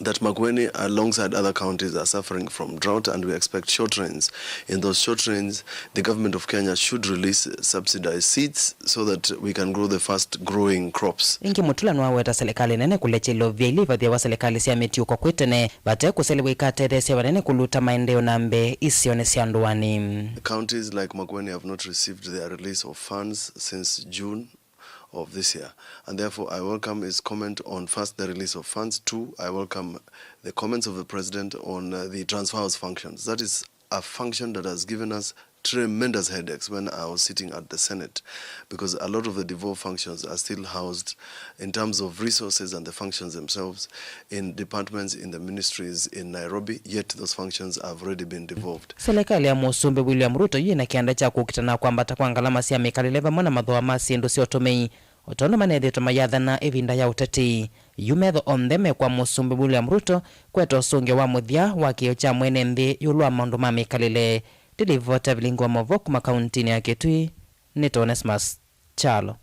that Makueni, alongside other counties, are suffering from drought, and we expect short rains. In those short rains, the government of Kenya should release subsidized seeds so that we can grow the fast growing crops. Ĩngĩ Mutula nĩwaweta silikalĩ nene kũlekya ilovia ila ivathĩawa silikalĩ sya mĩtiũko kwĩ tene, vate kũselewa ikatetheesya vanene kũluta maendeeo na mbee isionĩ sya ndũanĩ. Counties like Makueni have not received their release of funds since June of this year, and therefore I welcome his comment on, first, the release of funds. Two, I welcome the comments of the president on, uh, the transfer house functions. That is a function that has given us tremendous headaches when I was sitting at the Senate, because a lot of the devolved functions are still housed, in terms of resources and the functions themselves, in departments, in the ministries in Nairobi, yet those functions have already been devolved. Silikalĩ ya mũsumbĩ William Ruto yĩ na kĩanda kya kũkita na kwambata kwa ngalama sya mĩkalĩle vamwe na mathooa ma syĩndũ sya ũtũmĩi, o tondũ manethĩĩtwe mayathana ĩvinda ya ũteti. Yu metho onthe me kwa mũsumbĩ William Ruto kweta ũsũngĩo wa mũthya wa kĩĩo kya mwene nthĩ ĩũlũ wa maũndũ ma mĩkalĩle. Ndĩlivota vilingi wa maũvoo kuma kauntinĩ ya Kitui, nĩ Onesmus Kyalo.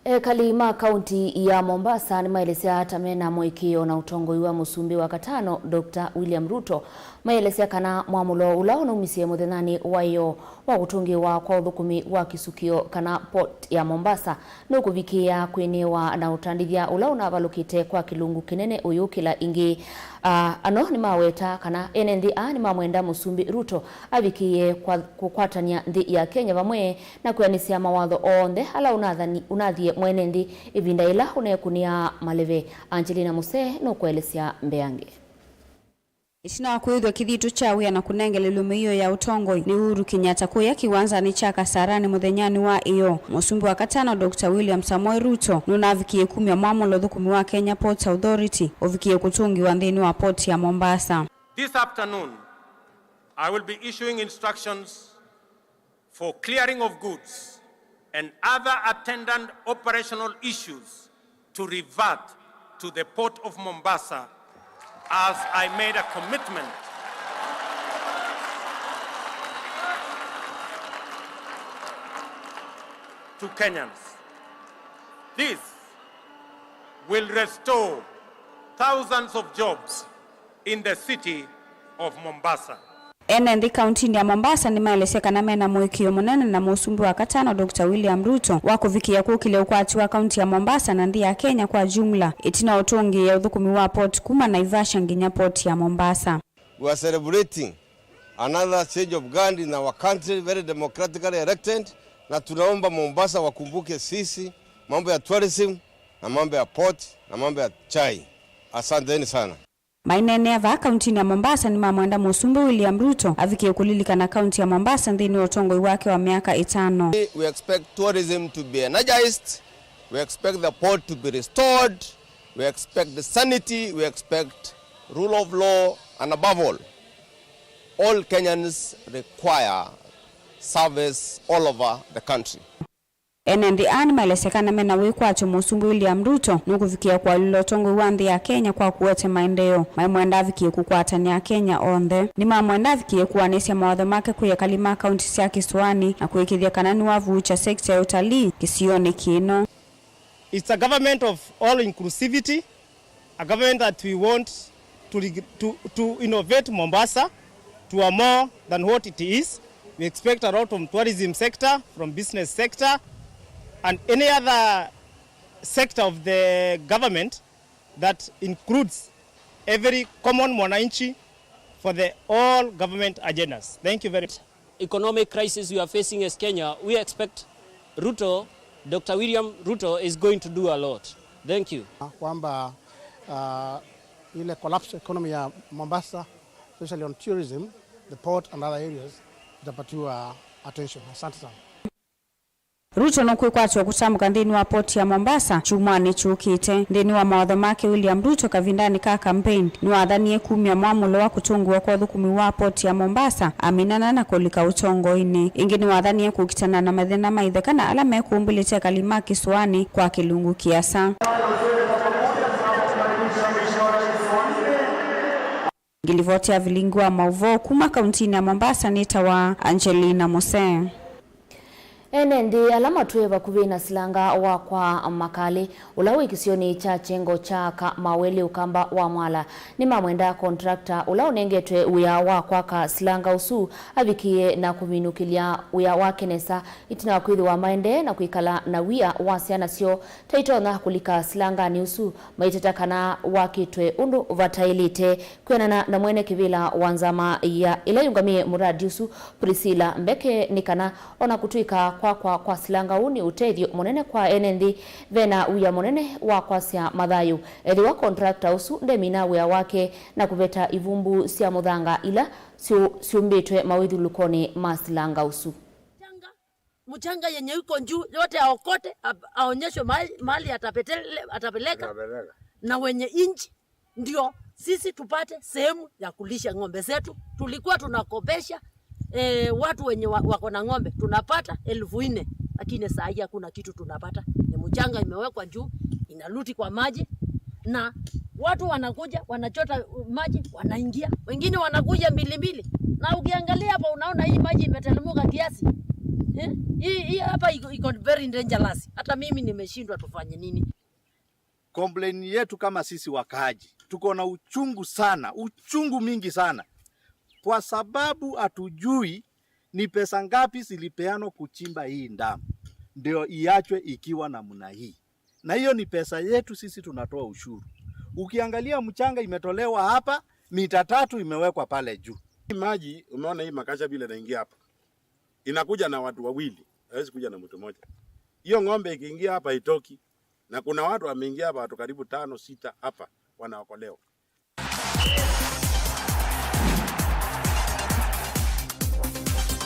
Ekali ma kaunti ya Mombasa nĩmaelesya ata mena mũĩkĩĩo na ũtongoi wa mũsumbĩ wa katano, Doctor William Ruto. Maelesya kana mwamũlo ũla ũnaumisye mũthenyanĩ wa ĩyoo wa kũtũngĩĩwa kwa ũthũkũmi wa kĩsukĩo kana port ya Mombasa nũkũvikĩĩa kwĩnĩĩwa na ũtandĩthya ũla ũnavalũkĩte kwa kĩlungu kĩnene ũyũkĩla ĩngĩ. A, ano nĩmaweta kana ene nthĩ aa nĩmamwenda mũsumbĩ Ruto avikĩĩe kwa kũkwatany'a nthĩ ya Kenya vamwe na kwĩanĩsya mawatho onthe ala ũnathani, ũnathie mwene nthĩ ĩvinda yĩla ũneekũnĩaa maleve. Angelina Musee nũkũelesya mbeange. Ĩtina wa kwĩthw'a kĩthitũ kya wĩa na kũnengelelw'a mĩio ya ũtongoi nĩ Uhuru Kenyatta kũya kĩwanzanĩ kya Kasarani mũthenyanĩ wa ĩyoo, mũsumbĩ wa katano Doctor William Samoei Ruto nũnavikĩie kumya mwamũlo ũthũkũmi wa Kenya Ports Authority ũvikĩie kũtũngĩwa nthĩnĩ wa port ya Mombasa. This afternoon, I will be issuing instructions for clearing of goods and other attendant operational issues to revert to the Port of Mombasa as I made a commitment to Kenyans. This will restore thousands of jobs in the city of Mombasa. Ene nthĩ kauntinĩ ya Mombasa nĩmaelesya kana mena mũĩkĩĩo mũnene na mũsumbĩ wa katano, Doctor William Ruto, wa kũvikĩĩa kũkĩlya ũkwati wa kaunti ya Mombasa na nthĩ ya Kenya kwa jumla, ĩtina wa ũtũngĩĩa ũthũkũmi wa port kuma Naivasha nginya port ya Mombasa. We are celebrating another change of guard in our country, very democratically elected, na tunaomba Mombasa wakumbuke sisi, mambo ya tourism, na mambo ya port, na mambo ya chai. Asanteni sana. Maineenea vaa kauntinĩ ya Mombasa nĩmamwenda mũsumbĩ William Ruto avikĩe kũlilikana kaunti ya Mombasa nthĩnĩ wa ũtongoi wake wa myaka ĩtano. We expect tourism to be energized. We expect the port to be restored. We expect the sanity. We expect rule of law. And above all, all Kenyans require service all over the country. Ene nthĩ aa nĩmaelesya kana mena wĩkwatyo mũsumbĩ William Ruto nũkũvikĩĩa kũalyũla ũtongoi wa nthĩ ya Kenya kwa kũete maendeeo. Maimwenda avikĩe kũkwatanĩa Akenya onthe. Nĩmamwenda avikĩe kũanĩsya mawatho make kwĩ ekali ma kaunti sya kĩsũanĩ na kũĩkĩĩthya kana nĩwavuũkya sekta ya ũtalii kĩsionĩ kĩno. It's a government of all inclusivity, a government that we want to, reg- to, to innovate Mombasa to a more than what it is. We expect a lot from tourism sector, from business sector, and any other sector of the government that includes every common mwananchi for the all government agendas. Thank you very much. Economic crisis we are facing as Kenya, we expect Ruto, Doctor William Ruto is going to do a lot. Thank you. Kwamba uh, ile collapse economy ya Mombasa, especially on tourism, the port and other areas, itapatiwa attention. Asante sana. Ruto nũkwĩkwatw'a kũtambũka nthĩnĩ wa port ya Mombasa kyumwanĩ kyũkĩte. Nthĩnĩ wa mawatho make, William Ruto kavindanĩ ka campaign nĩwathanie kumya mwamũlo wa kũtũngĩwa kwa ũthũkũmi wa port ya Mombasa aminana na kũlika ũtongoinĩ. Ĩngĩ nĩwathanie kũkitana na mathĩna ma itheka na ala mekũmbĩlĩte ekali ma kĩsũanĩ kwa kĩlungu kĩasa. Ngilivoti ya vilingi wa mauvoo kuma kauntinĩ ya Mombasa nĩtawa Angelina Musee. Ene nthĩ ala matwĩe vakuvĩ na silanga wa kwa Makali, ũla wĩ kĩsionĩ kya kyengo kya Ka- Maweli Ũkamba wa Mwala, nĩmamwenda contractor ũla ũnengetwe wĩa wa kwaka silanga ũsu avikĩe na kũminũkĩlya wĩa wake nesa, ĩtina wa kwĩthĩwa maendee na kwĩkala na wia wa syana syoo ta itonya kũlika silanganĩ ũsu, maiteta kana wakĩtwe ũndũ vataĩlĩte. Kwĩanana na mwene kĩvĩla wa nzama ya ĩla yũngamĩe mũradi ũsu, Priscilla Mbeke, nĩ kana ona kũtw'ĩka kwakwa kwa silanga ũũ nĩ ũtethyo mũnene kwa ene nthĩ, vena wia mũnene wa kwasya mathayũ. Ethĩwa contractor ũsu ndemina wĩa wake na kũveta ivumbu sya mũthanga ila syũ- syũmbĩtwe mawĩthyũlũkonĩ ma silanga ũsu. Mchanga yenye iko juu yote aokote, ab- aonyeshwe mahali, mahali atapetele- atapeleka. Atapeleka. Na wenye inchi ndio sisi tupate sehemu ya kulisha ng'ombe zetu. Tulikuwa tunakopesha eh, watu wenye wa- wako na ng'ombe tunapata elfu nne, lakini saa hii hakuna kitu tunapata. Ni mchanga imewekwa juu, inaluti kwa maji, na watu wanakuja wanachota maji, wanaingia, wengine wanakuja mbili mbili, na ukiangalia hapa unaona hii maji imetelemuka kiasi eh? Hii hii hapa iko, iko very dangerous. Hata mimi nimeshindwa tufanye nini. Complain yetu kama sisi wakaaji, tuko na uchungu sana, uchungu mingi sana, kwa sababu hatujui ni pesa ngapi zilipeanwa kuchimba hii damu ndio iachwe ikiwa namna hii. Na hiyo ni pesa yetu sisi tunatoa ushuru. Ukiangalia mchanga imetolewa hapa, mita tatu imewekwa pale juu. Hii maji, umeona hii makasha vile inaingia hapa, inakuja na watu wawili, haiwezi kuja na mtu mmoja. Hiyo ng'ombe ikiingia hapa itoki, na kuna watu wameingia hapa, watu karibu tano sita hapa wanaokolewa.